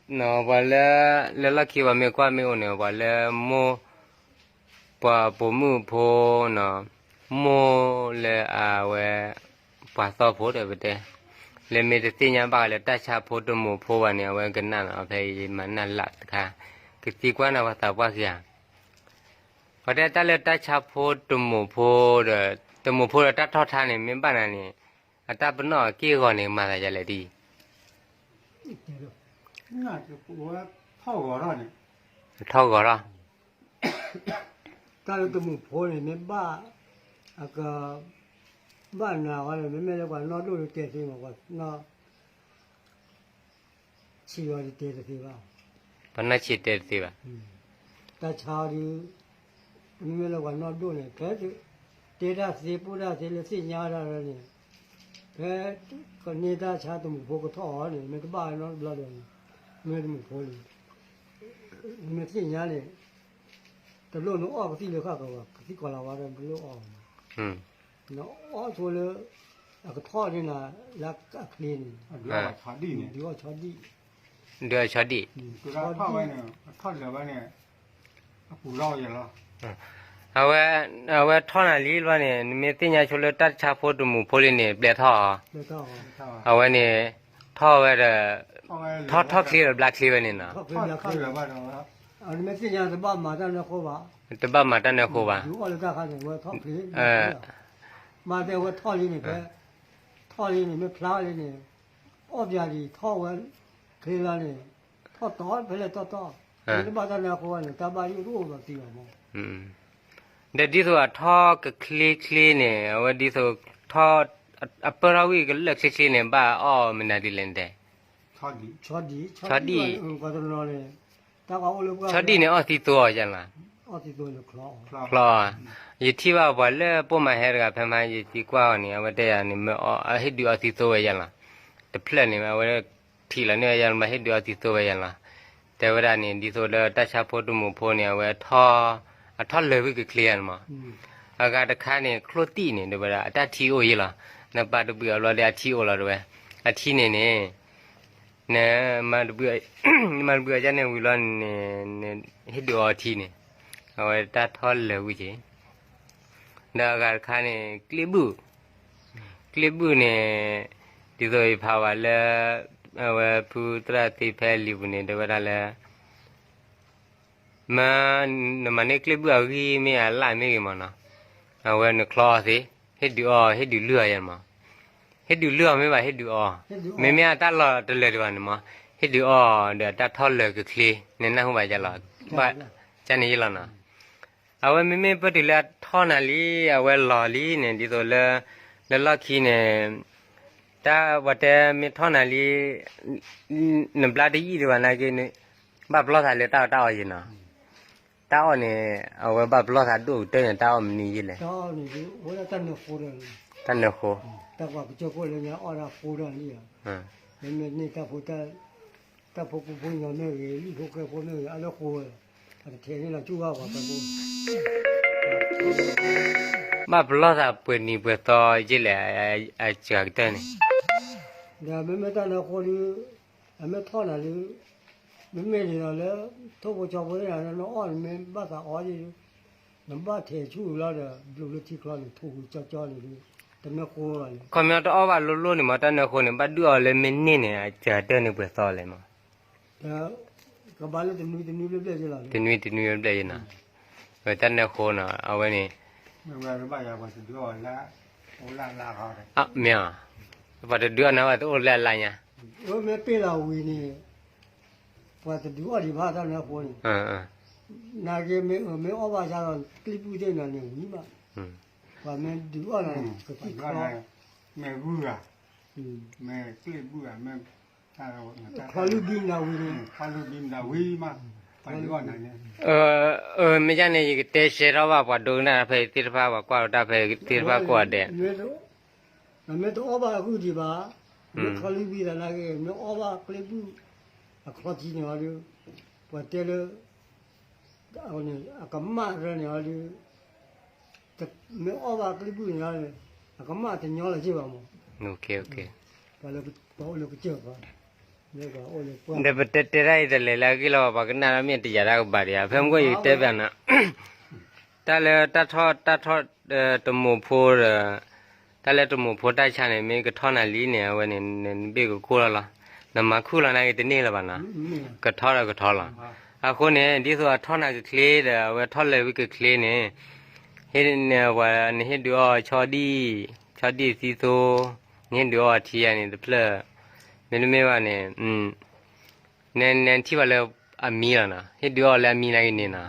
ပှၤလၢ လၢလီၢ်ခံပှၤမ့ၢ်ကွၢ်မ့ၢ်အိၣ်န့ၣ် ပှၤလၢမိၢ် ပှၤပိာ်မုၣ်ဖိနီၤ, မိၢ်လၢအဝဲ ပှၤသီဖိဒီးပတဲ, လၢမ့ၢ်တသ့ၣ်ညါဘၣ်လၢတၢ်ဆါဖိတမိၤဖိဘၣ်န့ၣ် အဝဲကနၣ်နီၤ, ဖဲယမၤနၢ်လၢတခါ, ကသံကွၢ်နၤပှၤသးပှၢ်ခံဂၤ, ပှၤတဲတၢ်လၢတၢ်ဆါဖိတမိၤဖိဒီး တမိၤဖိဒီးတၢ်ထီၣ်ထါန့ၣ် မ့ၢ်ဘၣ်နၤန့ၣ် အတၢ်ပနီၣ်အက့ၢ်အဂီၤန့ၣ် မၤသးဒ်လဲၣ်ဒ်အံၤ ထီၣ်ဂီၤထီၣ်, တၢ်လၢတမိၤဖိန့ၣ် မ့ၢ်ဘၣ် အက ဘၣ်နၤဝဲန့ၣ် မ့မ့ၢ်လၢပှၤနီၢ်ဒိၣ်တတဲသ့မး ပှၤနီၢ်ဆံးအီၤတတဲတသ့ဘၣ်, ပှၤနီၢ်ဆံးတဲတသ့ဘၣ်, တၢ်ဆါအီၤဒုး မ့မ့ၢ်လၢပှၤနီၢ်ဒိၣ်န့ၣ် ဖဲတဲတၢ်သ့ပိၢ်တၢ်သ့လၢသ့ၣ်ညါတၢ်လၢန့ၣ်, ဖဲကန့ၢ်တၢ်ဆါတမိၤဖိကထီၣ်အီၤန့ၣ် မ့ၢ်တဘၣ်နီတဘျီဒီး မ့ၢ်တမိၤဖိန့ၣ် နမ့ၢ်သ့ၣ်ညါန့ၣ် တလိၣ်နအီၣ်ကသံၣ်လၢဃၣ်ကဝါ ကသံၣ်ကီၤလၤဝါဒီးတလိၣ်အီၣ်, နအီၣ်ဆိလၢ အကထီၣ်န့ၢ်နၤ လၢအချ့န့ၣ် ဒုးအီၣ်ဆီဒံၣ်, ဒုးအီၣ်ဆီဒံၣ်, အဝဲ အဝဲထီၣ်နၤလံလီၤန့ၣ် နမ့ၢ်သ့ၣ်ညါဆိလၢတၢ်ဆါဖိတမိၤဖိလံန့ၣ် ပျဲထီၣ်အီၤ, အဝဲန့ၣ် ထီၣ်ဝဲဒီး ထီၣ်ထီၣ်ချ့ဒီးဘျါချ့ဝဲန့ၣ်နီၤ, နမ့ၢ်သ့ၣ်ညါတဘၣ်မၤတၢ်နၢဃိဘၣ်, တဘၣ်မၤတၢ်နၢဃိဘၣ်, ဒုးအီၣ်လၢတၢ်ခါန့ၣ် အဝဲထီၣ်ချ့, မၤသ့အဝဲထီၣ်လံန့ၣ် ဖဲ ထီၣ်လံန့ၣ် မ့ၢ်ဖျါလံန့ၣ် အီၣ်ပၠးဒံးထီၣ်ဝဲချ့လီၤန့ၣ် ထီၣ်တီဖဲလဲၣ်တီတီ, မ့ၢ်တဘၣ်တၢ်နၢဃိဘၣ်န့ၣ် တၢ်ဘၣ်ယိၣ်တအိၣ်ဘၣ်သံဘၣ်မး, ဒီးဒ်သိးအထီၣ်ကချ့ချ့န့ၣ် အဝဲဒ်သိးထီၣ် အပၢၢ်ထီၣ်ဝံၣ်ကလၢာ်ချ့ချ့န့ၣ် ဘၣ်အီၣ်မနုၤဒ်လဲၣ်တဲ, ဆီဒံၣ်, ဆီဒံၣ်န့ၣ်အီၣ်သံသိအီၤယါလီၤ, ချီ, ယထံၣ်ဘၣ်ပှၤလၢပိာ်မၤဟဲတဂၤဖဲမး ယသံကွၢ်အီၤန့ၣ် အဝဲတဲယၤန့ၣ် မ့ၢ်အဟ့ၣ်ဒုးအီသံသိဝဲယါလီၤ, တဖျၢၣ်န့ၣ် အဝဲထံၣ်လီၤန့ၢ်ယါလီၤ မ့ၢ်ဟ့ၣ်ဒုးအီသံသိဝဲယါလီၤ, တဲဝဲဒၣ်န့ၣ် ဒ်သိးလၢတၢ်ဆါဖိတမိၤဖိန့ၣ် အဝဲ အထီၣ်လၢာ်ဝံၣ်ကချ့ဧါန့ၣ်မး, အဂၤတခါန့ၣ် ချိၣ်သံၣ်န့ၣ် တဲဝဲဒၣ် အတၢ်ထံအိၣ်ယါလီၤ, နပာ်တဘှံးအဘျီဒီးအထံအိၣ်လီၤတဲဝဲ, အထံန့ၣ်န့ၣ် န မၤတဘှံးအီၤန့ၣ်ဝံၤလီၤန့ၣ် ဟ့ၣ်ဒုးအီထံန့ၣ်, အဝဲတၢ်ထီၣ်လၢာ်ဝံၣ်က့ၤ, ဒီးအဂၤတခါန့ၣ် ကျ့ဘုၣ်, ကျ့ဘုၣ်န့ၣ် ဒ်သိးယဖးဝဲလၢ အဝဲဖုသရၣ်သ့ဖဲလံာ်ပူၤန့ၣ် တဲဝဲဒၣ်လၢ မ့ၢ် နမၤန့ၢ်ကျ့ဘုၣ်အဂံၢ်မ့ၢ်အလၣ်မ့ၢ်ဂ့ၤမးနီၤ, အဝဲနချီအီၤသ့, ဟ့ၣ်ဒုးအီ ဟ့ၣ်ဒုးလုၢ်အီၤယါမး, ဟ့ၣ်ဒုးလုၢ်အီၤမ့ၢ်ဘၣ် ဟ့ၣ်ဒုးအီ, မ့မ့ၢ်အတၢ်လီၤတလၢာ်ဒံးဘၣ်န့ၣ်မး, ဟ့ၣ်ဒုးအီဒီးတၢ်ထီၣ်လၢာ်ကချ့, နနၢ်ဟူဘၣ်ယါလီၤ, ကန့ၣ်ယါလီၤနီၤ, အဝဲမ့မ့ၢ်ပတုၤလၢအထီၣ်နၤလံ အဝဲလီၤလံန့ၣ် ဒ်သိးလၢ လၢလီၢ်ခံန့ၣ် တၢ်ပှၤတဲမ့ၢ်ထီၣ်နၤလံ နဘျါတယံာ်ဒံးဘၣ်နာ်က့ ဘၣ်ပလီၢ်သးလၢတၢ်အီၣ်တၢ်အီယါနီၤ, တၢ်အီၣ်န့ၣ် အဝဲဘၣ်ပလီၢ်သးဒိၣ်ကတၢၢ်န့ၣ် တၢ်အီၣ်မနုၤယါလဲၣ်, တၢ်နၢဃိ, တၢ်ဖိကစၢၢ်ခိၣ်လၢညါအီၣ်တၢ်ဃိတၢ်လံ, မ့မ့ၢ်န့ၣ် တၢ်ဖိကူဖိညီမ့ၢ်ဂ့ၤ လံၣ်ဖိကဲဖိမ့ၢ်ဂ့ၤ အလၢဃိဝဲ, အတထဲန့ၣ်လီၤ ကၠူၣ်ဘၣ်ပှၤကဲဖိ ဘၣ်ပလီၢ်သးပှဲၤနံၤပှဲၤသီယါလဲၣ်, အစှၤကတၢၢ်န့ၣ်, ဒီးမ့မ့ၢ်တၢ်နၢဃိဒုး အမ့ၢ်ထီၣ်နၤဒုး မ့မ့ၢ်န့ၣ်ဒီးလၢ ထိၣ်ဖိကၠီဖိသ့ၣ်နၤ နအီၣ်နမ့ၢ်ဘၣ်သးအီဒ် နဘၣ်ထဲးဆူၣ်လီၤဒီး ဘျုးလၢထံချီန့ၣ် ထိၣ်ဟူကၠီကၠီန့ၣ်ဒုး တမ့ၢ်ဃိဘၣ်န့ၣ်, ခီပညီတအီၣ်ဘၣ်လိၤလိၤန့ၣ်မး တၢ်နၢဃိန့ၣ် ဘၣ်ဒုးအီၤလၢမ့ၢ်န့ၢ်န့ၣ် အစှၤကတၢၢ်န့ၣ်ပှဲၤသီလဲၣ်မး, ကဘၣ်လၢတနွံတနွံဘျဲၣ်ဘျဲၣ်ယါလီၤ, တနွံတနွံဘျဲၣ်ဘျဲၣ်ယါနီၤ, ဝဲတၢ်နၢဃိနီၤ အဝဲန့ၣ် မ့ၢ်ဧါ, ပှၤတဒုးအီၣ်နၤဘၣ်တအိၣ်လၢအလါညါ, မ့ၢ်ပ့ၢ်လီၤဝံၤန့ၣ် ပှၤတဒုးအီၣ်ဒံးဘၣ်တၢ်နၢဃိန့ၣ်, နာ်က့ မ့ၢ်အီၣ်ဘၣ်ဆါဒီး ကျ့ဘုၣ်သ့ၣ်နၤန့ၣ်ဝံၤဘၣ်, ပှၤမ့ၢ်ဒုးအီၣ်နၤန့ၣ် ကသံၣ်ချီ မ့ၢ်ဂုၢ်ဂၤ, မ့ၢ်ကျ့ဘုၣ်ဂၤ, မ့ၢ်ခီလုၢ်ဘံနၤဝံၤန့ၣ်, မ့ၢ်ယါန့ၣ် ယကတဲရှဲထီၣ်ဘၣ်ပှၤဒိကနၣ်တၢ်ဖဲသ့ၣ်တဖၣ် ပှၤကွၢ်တၢ်ဖဲသ့ၣ်တဖၣ်ကိးဂၤဒဲး, နမ့ၢ်တအီၣ်ဘၣ်အဂုၢ်ဒံးဘၣ်, မ့ၢ်ခီလုၢ်ဘံသးနာ်က့ မ့ၢ်အီၣ်ဘၣ်ကျ့ဘုၣ် အခီထံန့ၣ်အီၤဒီး ပှၤတဲလၢ အကမၣ်ရၢန့ၣ်အီၤဒီး မ့ၢ်အီၣ်ဘၣ်ကျ့ဘုၣ်န့ၣ် အကမၣ်တညီလၢၤက့ဘၣ်မး, ပှၤလၢပအိၣ်လၢကစၢၢ်ပှၤ ဒီးပတဲတဲတၢ်အံၤတလဲၤလၢအဂ့ၢ်လီၤ ပှၤကနၣ်ဒီးမ့ၢ်တယာ်တၢ်ကဘၣ်ဒီး ဖဲမုၢ်ဂီၢ်ယကတဲပျးနၤ တၢ်လၢတၢ်ထီၣ်တၢ်ထီၣ် တမိၢ်ဖိဒီး တၢ်လၢတမိၢ်ဖိတၢ်ဆါန့ၣ် မ့ၢ်ကထီၣ်နၤလံန့ၣ် အဝဲန့ၣ် နဘ့ၣ်ကခိၣ်လီၤလီၤ နမၤခူၣ်လီၤနၤဂ့ၤတန့ၢ်လၢၤဘၣ်နီၤ ကထီၣ်ဒီးကထီၣ်လီၤ အဃိန့ၣ် ဒ်သိးအထီၣ်နၤကချ့ဒီး အဝဲထီၣ်လၢာ်ဝံၤကချ့န့ၣ် ဟ့ၣ်နဝဲ နဟ့ၣ်ဒုးအီၣ်ဆီဒံၣ် ဆီဒံၣ်သံသိ နဟ့ၣ်ဒုးအီၣ်ထံယၤန့ၣ်တဖျၢၣ် မ့တမ့ၢ်ဘၣ်န့ၣ် န နထံၣ်ဘၣ်လၢအမံလီၤနီၤ ဟ့ၣ်ဒုးအီၣ်လၢအမံနာ်က့ၤန့ၣ်နီၤ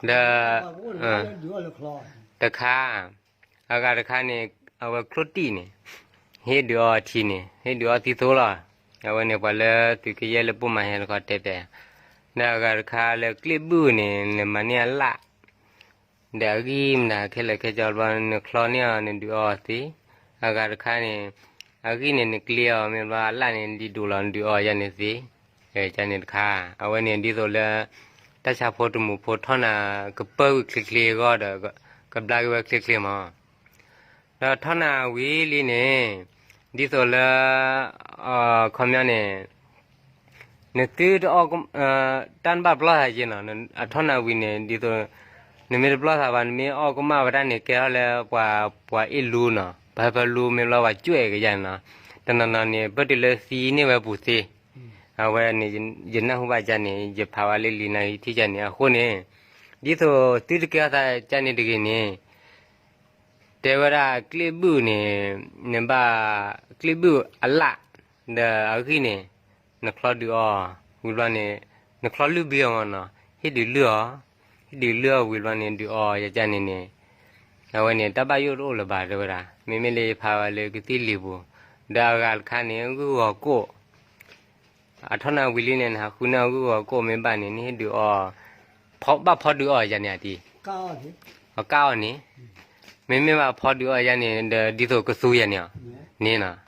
ဒီး တခါ အဂၤတခါန့ၣ် အဝဲချိၣ်တံၢ်န့ၣ် ဟ့ၣ်ဒုးအီၣ်ထံန့ၣ် ဟ့ၣ်ဒုးအီၣ်သံသိလီၤ အဝဲန့ၣ်ပှၤလၢသုးကယဲၢ်လၢပိာ်မၤဟဲတခီတဲပျး ဒီးအဂၤတခါလၢကျ့ၣ်ဘူၣ်န့ၣ် နမၤန့ၢ်အလၣ် ဒီးအဂံၢ်မနုၤခဲလၢာ်ခဲဆ့ဘျီ နချီန့ၢ်အီၤ နဒုးအီၣ်သ့, အဂၤတခါန့ၣ် အဂံၢ်န့ၣ်နကျ့အီၤ မ့ၢ်ဘျီအလၣ်န့ၣ် ဒ်ဒိၣ်လီၤ နဒုးအီၣ်ယၤန့ၣ်သ့, ကန့ၣ်တခါ အဝဲန့ၣ်ဒ်သိးလၢ တၢ်ဆါဖိတမူးဖိထီၣ်နၤ ကပၢၢ်ဝံၤချ့ချ့အဂီၢ်ဒီး ကဘျါက့ၤဝဲချ့ချ့မး ဒီးထီၣ်နၤဝံၤလံန့ၣ် ဒ်သိးလၢ ခီပညီန့ၣ် နသုတအီၣ် တၢ်နဘၣ်ပလီၢ်သးယဲနီၤ, အထီၣ်နၤဝံၤန့ၣ် ဒ်သိး နမ့ၢ်တပလီၢ်သးဘၣ် နမ့ၢ်အီၣ်ကမၣ်ဝဲဒၣ်န့ၣ် ကဲထီၣ်လၢပှၤ ပှၤအ့ၣ်လူနီၤ, ပဟၢဖၢလူမ့ၢ်ဘျီပှၤကွဲးကယၤန့ၣ်နီၤ, တနီၤနီၤန့ၣ် ပၢၢ်တုၤလၢသံန့ၢ်ဝဲပူၤသ့, အဝဲန့ၣ် ယနၢ်ဟူဘၣ်ကန့ၣ် ယဖးဝဲလၢလံာ်နၤဂ့ၤထံၣ်ကန့ၣ် အဃိန့ၣ် ဒ်သိးသုတကဲထီၣ်သးကန့ၣ်တဂ့ၤန့ၣ် တဲဝဲဒၣ်ကျ့ၣ်ဘူၣ်န့ၣ် နဘၣ်ကျ့ၣ်ဘူၣ်အလၣ် ဒီးအဂံၢ်န့ၣ် နချီဒုးအီၣ် ဝံၤဘျီန့ၣ် နချီလုၢ်ဘံအီၤမးနီၤ, ဟ့ၣ်ဒုးလုၢ်အီၤ, ဟ့ၣ်ဒုးလုၢ်အီၤဝံၤဘျီန့ၣ် ဒုးအီၣ်ယကန့ၣ်န့ၣ် အဝဲန့ၣ် တၢ်ဘၣ်ယိၣ်တအိၣ်လၢၤဘၣ်တဲဝဲဒၣ်, မ့မ့ၢ်လၢယဖးဝဲလၢကသံၣ်လံာ်ပူၤ, ဒီးအဂၤတခါန့ၣ် ဂုၢ်ဂီၤကိၣ် အထီၣ်နၤဝံၤလံန့ၣ် နဟးဃုန့ၢ်အီၤဂုၢ်ဂီၤကိၣ်မ့ၢ်ဘၣ်န့ၣ် နဟ့ၣ်ဒုးအီၣ်, ဘၣ်ဖီဒုးအီၣ်ယၤန့ၣ်အတံၤ, အကၣ်အီၤန့ၣ်, မ့မ့ၢ်ဘၣ်ဖီဒုးအီၣ်ယၤန့ၣ် ဒီးဒ်သိးကသူယၤန့ၣ်အီၤ, န့ၣ်နီၤ,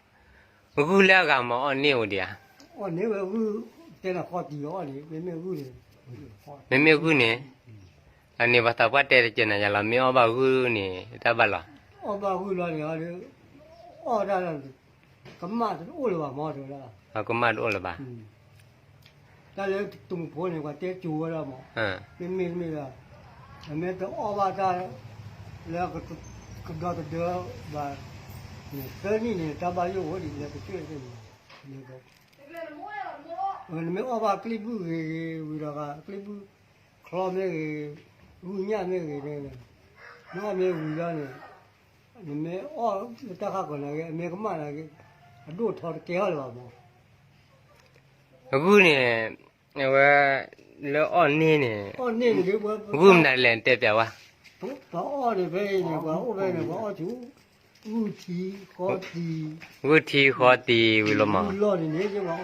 ဂုၢ်လၢအဂၤမၤအီၣ်န့ၢ်အိၣ်ဒံးဧါ, မ့မ့ၢ်ဂုၢ်န့ၣ်, အန့ၣ်ပှၤသးပှၢ်တဲတကဲနၤယၤလီၤ, မ့ၢ်အီၣ်ဘၣ်ဂုၢ်န့ၣ် တၢ်ဘၣ်လီၤ, အီၣ်ဘၣ်ဂုၢ်လီၤန့ၣ် အီၣ်ဒၣ် ကမၣ်တအိၣ်လၢၤဘၣ်မးတဲဝဲဒၣ်, ကမၣ်တအိၣ်လၢၤဘၣ်, တၢ်လၢတမူးဖိန့ၣ် ပှၤတဲကၠိဝဲဒၣ်မး, မ့မ့ၢ်တမ့ၢ်ဘၣ်, အမ့ၢ်တအီၣ်ဘၣ်တၢ် လၢ ကဒီသဒၢဘၣ်, န့ၣ်သၢနံၣ်န့ၣ် တၢ်ဘၣ်ယိၣ်အိၣ်ဒံးလၢကစၢၢ်သ့ၣ်န့ၣ်, နမ့ၢ်အီၣ်ဘၣ်ကျ့ၣ်ဘူၣ်ဂ့ၤဂ့ၤဝံၤဒီး ကျ့ၣ်ဘူၣ် ချီမ့ၢ်ဂ့ၤ, ဂုၢ်ညၣ်မ့ၢ်ဂ့ၤန့ၣ်, မ့ၢ်အီၣ်မ့ၢ်ဝံၤလီၤန့ၣ်, နမ့ၢ်အီၣ်လၢတၢ်ခါကီၢ်နၤဂ့ၤ အမ့ၢ်ကမၣ်နၤဂ့ၤ, အဒိၣ်ထီတကဲထီၣ်လၢၤဘၣ်မး, အဂုၢ်န့ၣ်, အဝဲ လၢအီၣ်န့ၢ်န့ၣ်, ဂုၢ်မနုၤလဲၣ်တဲပျးဝဲ, ပှၤအီၣ်န့ၣ်ဖဲအံၤန့ၣ် ပှၤအိၣ်ဖဲန့ၣ် ပှၤအီၣ်ဆူၣ်, ဂုၢ်ထံဃီတံၤ, ဂုၢ်ထံဃီတံၤဝံၤလီၤမး, ဂုၢ်လီၢ်န့ၣ်န့ၣ်,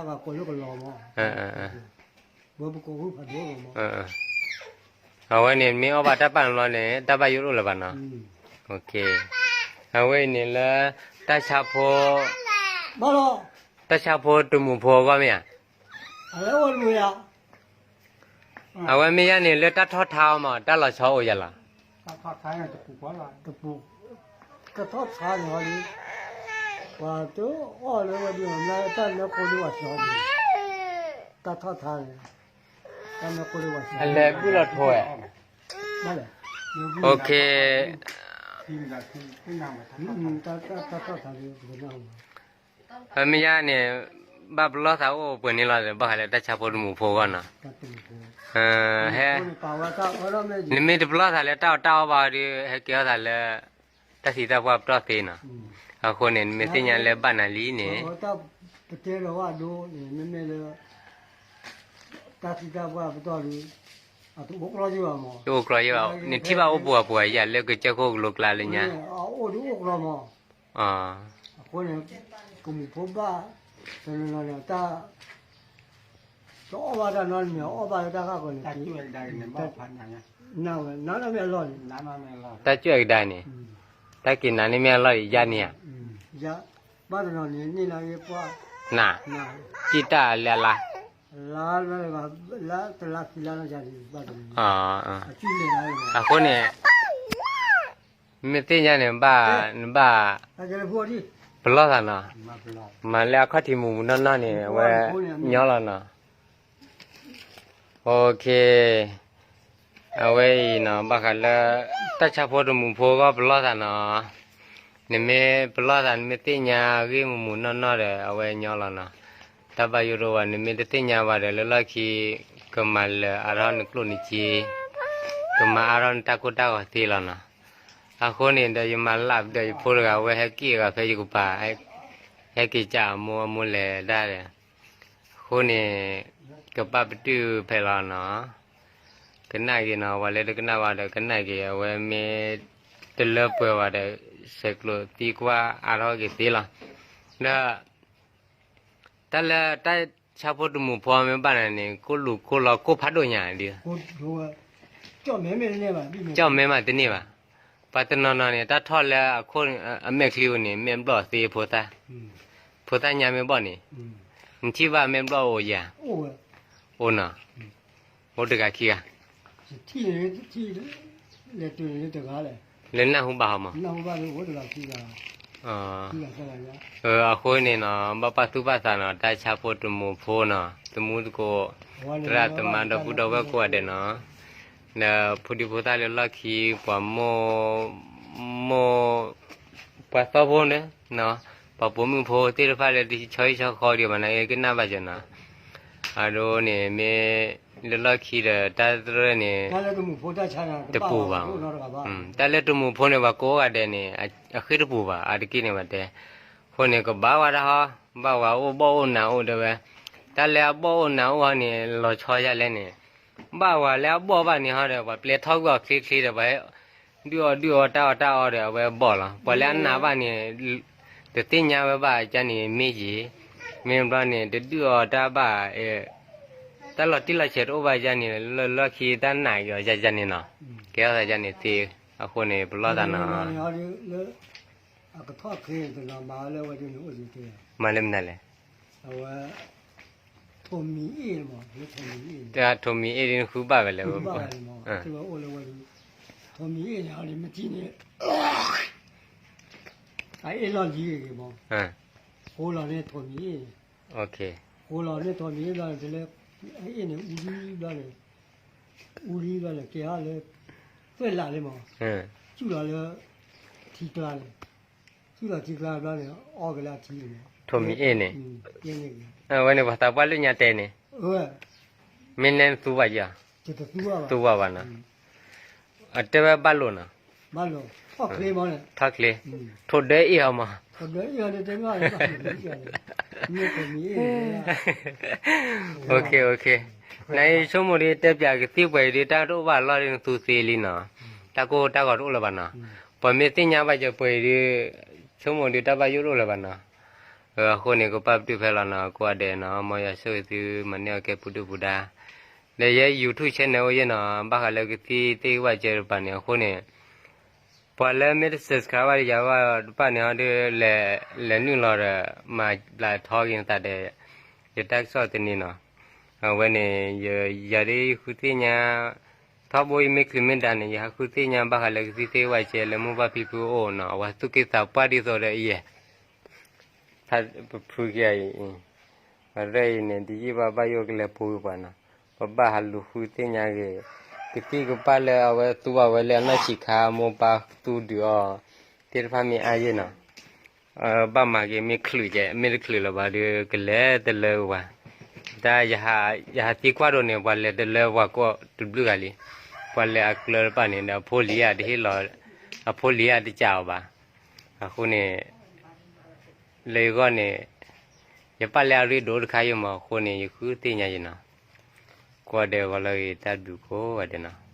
ဂုၢ်လီၢ်, ဂုၢ်ဖးဒိၣ်, ကလီၤ, ကလီၤ, အဝဲန့ၣ်မ့ၢ်အီၣ်ဘၣ်တၢ်ပာ်န့ၣ်ဘျီန့ၣ် တၢ်ဘၣ်ယိၣ်တအိၣ်လၢၤဘၣ်နီၤ, အဝဲအံၤန့ၣ်လၢ တၢ်ဆါဖိ, တၢ်ဆါဖိတမူးဖိအဂီၢ်မ့ၢ်ဧါ, အဝဲမ့ၢ်ယါန့ၣ်လၢတၢ်ထီၣ်ထါအီၤမး တၢ်လီၤဆီအိၣ်ယၤလီၤ, တၢ်ထီၣ်ထါန့ၣ်လီၤ, ပှၤတအီၣ်လၢဝဲဒ်မး တၢ်နၢခိဒ်ဝဲဆီ, တၢ်ထီၣ်ထါန့ၣ်, တၢ်နၢခိဒ်ဝဲဆီ, အလဲၤဘုၣ်လီၤထိးဝဲ, တၢ်ထီၣ်ထါန့ၣ်, မ့ၢ်ယါန့ၣ် ဘၣ်ပလီၢ်သးအိၣ်ပှဲၤန့ၣ်လီၤ ဘၣ်ဃးလၢတၢ်ဆါဖိတမူးဖိအဂီၢ်နီၤ, ဟဲ, နမ့ၢ်တပလီၢ်သးလၢတၢ်အီၣ်တၢ်အီဘၣ်ဒီး ဟဲကဲထီၣ်သးလၢ တၢ်သံတၢ်ပှၢ်ပတီၢ်သ့နီၤ, အဃိန့ၣ် နမ့ၢ်သ့ၣ်ညါလၢဘၣ်နၤလံန့ၣ်, ပတဲလီၤဝဲဒိၣ်န့ၣ် မ့မ့ၢ်လၢ တၢ်သံတၢ်ပှၢ်ပတီၢ်ဒီး တအိၣ်ကျီယဘၣ်, နထံၣ်ဘၣ်အိၣ်ပှၤပှၤယၤလၢ ကစၢၢ်ခိၣ်ကလိကျါလၢညါ, အိၣ်ဒိၣ်အိၣ်ကျီမး, အဃိန့ၣ် ကမူးဖိဘၣ် တနီၤနီၤန့ၣ် တၢ် တအီၣ်ဘၣ်တၢ်နီတမံၤ အီၣ်ဘၣ်လၢတၢ်ဃၣ်ကီၢ်န့ၣ် နဝဲ နးနီၢ်မ့ၢ်အလီၢ်န့ၣ်, တၢ်ကွဲးကဒါန့ၣ်, တၢ်က့ၤနၤန့ၣ်မ့ၢ်အလီၢ်ယါန့ၣ်ဧါ, ဘၣ်တနီၤန့ၣ် န့ၢ်လၢယပှၢ်, နၤ, ကံၣ်တၢ်လၢအလါ, လါလၢ လါတလါခံလါလၢယၤန့ၣ် ဘၣ်တနီၤ, အဃိန့ၣ် မ့ၢ်သ့ၣ်ညါန့ၣ်ဘၣ်, နဘၣ်ပလီၢ်သးနီၤ, မၤလၢအခီၣ်ထံးမူးမူးနီၢ်နီၢ်န့ၣ် အဝဲညီလီၤနီၤ. OK, အဝဲအံၤနီၤ ဘၣ်ဃးလၢ တၢ်ဆါဖိတမူးဖိဂီၢ်ပလီၢ်သးနီၤ, နမ့ၢ်ပလီၢ်သး နမ့ၢ်သ့ၣ်ညါဂ့ၢ်မူးမူးနီၢ်နီၢ်ဒီး အဝဲညီလီၤနီၤ. တၢ်ဘၣ်ယိၣ်တအိၣ်ဘၣ်, နမ့ၢ်တသ့ၣ်ညါဘၣ်ဒီး လၢလီၢ်ခံ ကမၤလၢာ်အါထီၣ်နကျိၣ်နစ့, ကမၤအါထီၣ်နတၢ်ကိၢ်တၢ်ဂီၤသ့လီၤနီၤ. အဃိန့ၣ်ဒီး ယမၤလၢ်ဒီးယဖိတဂၤ အဝဲဟဲက့ၣ်ဂၤဖဲယကပၤ, ဟဲက့ၤကးအမိၢ်, အမိၢ်လဲၤဒၣ်ဒီး အဃိန့ၣ် ကဘၣ်ပတုာ်ဖဲလီၤနီၤ. ကနၣ်က့ၤနီၤ, ပှၤလၢတကနၣ်ဘၣ်ဒီးကနၣ်က့ၤ, အဝဲမ့ၢ်တလၢပှဲၤဘၣ်ဒီး ဆဲးကျိးသံကွၢ်အါထီၣ်က့ၤသ့လီၤ. ဒီး တၢ်လၢတၢ်ဆါဖိတမူးဖိမ့ၢ်ဘၣ်နၤန့ၣ် ကိၢ်လူၤကိၢ်လီၤကိၢ်ဖးဒိၣ်ညါဒ်, ကၠီၣ်မဲမးတန့ၢ်ဘၣ်, ပှၤတနီၤနီၤန့ၣ် တၢ်ထီၣ်လၢအခိၣ်အမဲာ်ချံပူၤန့ၣ် မဲာ်ဘျီၣ်သ့ဖိသၣ်, ဖိသၣ်ညါမ့ၢ်ဘီၣ်န့ၣ်, နထံၣ်ဘၣ်မဲာ်ဘျီၣ်အိၣ်ယၤ, အိၣ်နီၤ, အိၣ်တဂၤခံဂၤ လၢနၢ်ဟူဘၣ်ဟီမး, အဃိန့ၣ်နီၤ ဘၣ်ပာ်သူၣ်ပာ်သးနီၤ တၢ်ဆါဖိတမူးဖိနီၤ သမူသကိး သရၣ်သမါဒီပုၢ်ဒီဝဲၢ်ကိးဂၤဒဲးနီၤ, ဒီးဖိဒံဖိသၣ်လၢလီၢ်ခံ ပှၤမိၢ် မိၢ် ပှၤသီဖိန့ၣ် ပှၤပိာ်မုၣ်ဖိသ့ၣ်တဖၣ်လၢတဆီဟံၣ်ဆီဃီဒံးဘၣ်န့ၣ် ကနၣ်ဘၣ်က့ၤနီၤ, အဒိန့ၣ် မ့ၢ်လၢလီၢ်ခံဒီးတၢ်တရၢၢ်န့ၣ် တပူၤဘၣ်, တၢ်လၢတမူးဖိန့ၣ် ပှၤကိးဂၤဒဲးန့ၣ် အဃ့ၢ်တပူၤဘၣ် အါတက့ၢ်န့ၣ်ဘၣ်တဲ, အဃိန့ၣ် ကဘၣ်ဝဲဒၣ်ဟီ ဘၣ်ဝဲအိၣ်ဘီၣ်အိၣ်နးအိၣ်တဲဝဲ, တၢ်လၢအဘီၣ်အိၣ်နးအိၣ်ဟီန့ၣ် လီၤဆီယၤလဲၣ်န့ၣ်, ဘၣ်ဝဲလၢအဘီၣ်ဘၣ်န့ၣ်ဟီဒီး ပှၤပျဲထီၣ်ကွံာ်အီၤချ့ချ့ဒီး ပှၤဒုၣ်အီၤဒုၣ်အီၤတၢ်အီၣ်တၢ်အီဒီး အဝဲဘီၣ်လီၤ, ပှၤလၢအနးဘၣ်န့ၣ် တသ့ၣ်ညါဝဲဘၣ်ကန့ၣ်မ့ၢ်ယံၤ, မ့ၢ်ဘျီန့ၣ် တဒုၣ်အီၤတၢ်ဘၣ် တၢ်လီၤတံၢ်လီၤဆဲးတအိၣ်ဘၣ်ယၤန့ၣ် လၢလီၢ်ခံတၢ်နာ်က့ၤအီၤယၤန့ၣ်နီၤ, ကဲထီၣ်သးယၤန့ၣ်သ့, အဃိန့ၣ် ပလီၢ်သးနီၤ, မၤလၢမနုၤလဲၣ်, ထိးမံၤအ့ၣ်ဒ်နဃုဘၣ်ဝဲလဲၣ်, ထိးမံၤအ့ၣ်ဒ်နဃုဘၣ်ဝဲလဲၣ်, အအ့ၣ်လီၢ်လံၤဂ့ၤမး, ဃိလီၤန့ၣ်ထိးမံၤအ့ၣ်, ဃိလီၤန့ၣ်ထိးမံၤအ့ၣ်ဘျီန့ၣ် တလၢ အအ့ၣ်န့ၣ်အူလံဘျီန့ၣ်, အူလံဘျီန့ၣ် ကဲထီၣ်လၢ သွဲၣ်လးလံမး, စူၢ်လီၤလၢ ထံကျါန့ၣ်, စူၢ်လီၤထံကျါဘျီန့ၣ် အီၣ်က့ၤလၢအထံန့ၣ်မး, ထိးမံၤအ့ၣ်န့ၣ်, အဝဲန့ၣ်ပှၤသးပှၢ်လၢညါတဲန့ၣ်, မ့ၢ်နဲနသူဘၣ်ယၤ, သူဘၣ်ဘၣ်နီၤ, အတဲဝဲဘၣ်လိာ်နီၤ, ထီၣ်ချ့, ထိးဒၢအ့ၣ်အီၤမး, န ဆိကမိၣ်ဒ်တဲပၠးကသံၣ်ပှဲၤအံၤဒ် တၢ်တအိၣ်ဘၣ်အလီၢ်ဒ်နသူသ့လံနီၤ, တၢ်ကိၢ်တၢ်ဂီၤတအိၣ်လၢၤဘၣ်နီၤ, ပှၤမ့ၢ်သ့ၣ်ညါဘၣ်ယပှဲၤအံၤဒ် ဆိကမိၣ်ဒ်တၢ်ဘၣ်ယိၣ်တအိၣ်လၢၤဘၣ်နီၤ, အဃိန့ၣ် ကပာ်ပတုာ်ဖဲလီၤနီၤ ကိးဂၤဒဲးနီၤ, မ်ယွၤဆိၣ်ဂ့ၤသု မၤန့ၢ်အီၣ်ကဲပူၤဒုၣ်ပူၤဒါ, ဒီးယဲ YouTube channel အိၣ်ယဲနီၤ, ဘၣ်ဃးလၢကသံၣ်သ့ၣ်ဂံၢ်ဘၣ်စၢၤတပၤန့ၣ် အဃိန့ၣ် ပှၤလၢမ့ၢ်တ subscribe ဘၣ်ဒီးယၤဘၣ်တဖၣ်န့ၣ်ဟီဒီး လဲၤနုာ်လီၤဒီး မၤဘျးထီက့ၤနသးဒီး ယတၢ်ကစီၣ်တနံၤနီၤ, အဝဲန့ၣ် ယၤဒ်ယဃုသ့ၣ်ညါ ထီဘိယမ့ၢ်ချုးမ့ၢ်ဒါန့ၣ် ယဟးဃုသ့ၣ်ညါဘၣ်ဃးလၢကသံၣ်သ့ၣ်ဂံၢ်ဘၣ်စၢၤလၢမိၢ်ပၢ်ဖံဖုအိၣ်နီၤ, အဝဲသူၣ်က့သးပှၢ်ဒ်သိးဒီးယဲ ပဖုက့ၤအံၤ, အရၢအံၤန့ၣ် တယံာ်ဘၣ်ဘၣ်ယိၣ်ကလဲၤပူၤက့ၤပှၤနီၤ, ပဘၣ်ဟးလူၤဃုသ့ၣ်ညါက့ၤ ကသံၣ်ကပၢ်လၢအဝဲသူအဝဲလၢအနီၢ်ဆံးခါ မိၢ်ပၢ်သူဒုးအီၤ သ့ၣ်တဖၣ်မ့ၢ်အါယဲၢ်နီၤ, ဘၣ်မၤက့ၤမ့ၢ်ချုးကဲ မ့ၢ်တချုးလၢၤဘၣ်ဒီး ကလဲၤတလၢက့ၤပှၤ, တၢ်ယဟးသံကွၢ်ဒိၣ်န့ၣ် ပှၤလဲၤတလၢပှၤကိးတဘျုးဂၤလံ, ပှၤလဲၤအကျၢၤတဖၣ်န့ၣ်ဒီး အဖိလံၤဧါတဟ့ၣ်လီၤ, အဖိလံၤဧါတကးအီၤဘၣ်, အဃိန့ၣ် လၢယဂီၢ်န့ၣ် ယပၢ်လၢအရ့ဒိၣ်တခါယိၣ်မး အဃိန့ၣ် ယဃုသ့ၣ်ညါယနီၤ, ကိးဂၤဒဲးဂီၤလၢဂ့ၤ တၢ်ဘျုးကိးဂၤဒဲးနီၤ.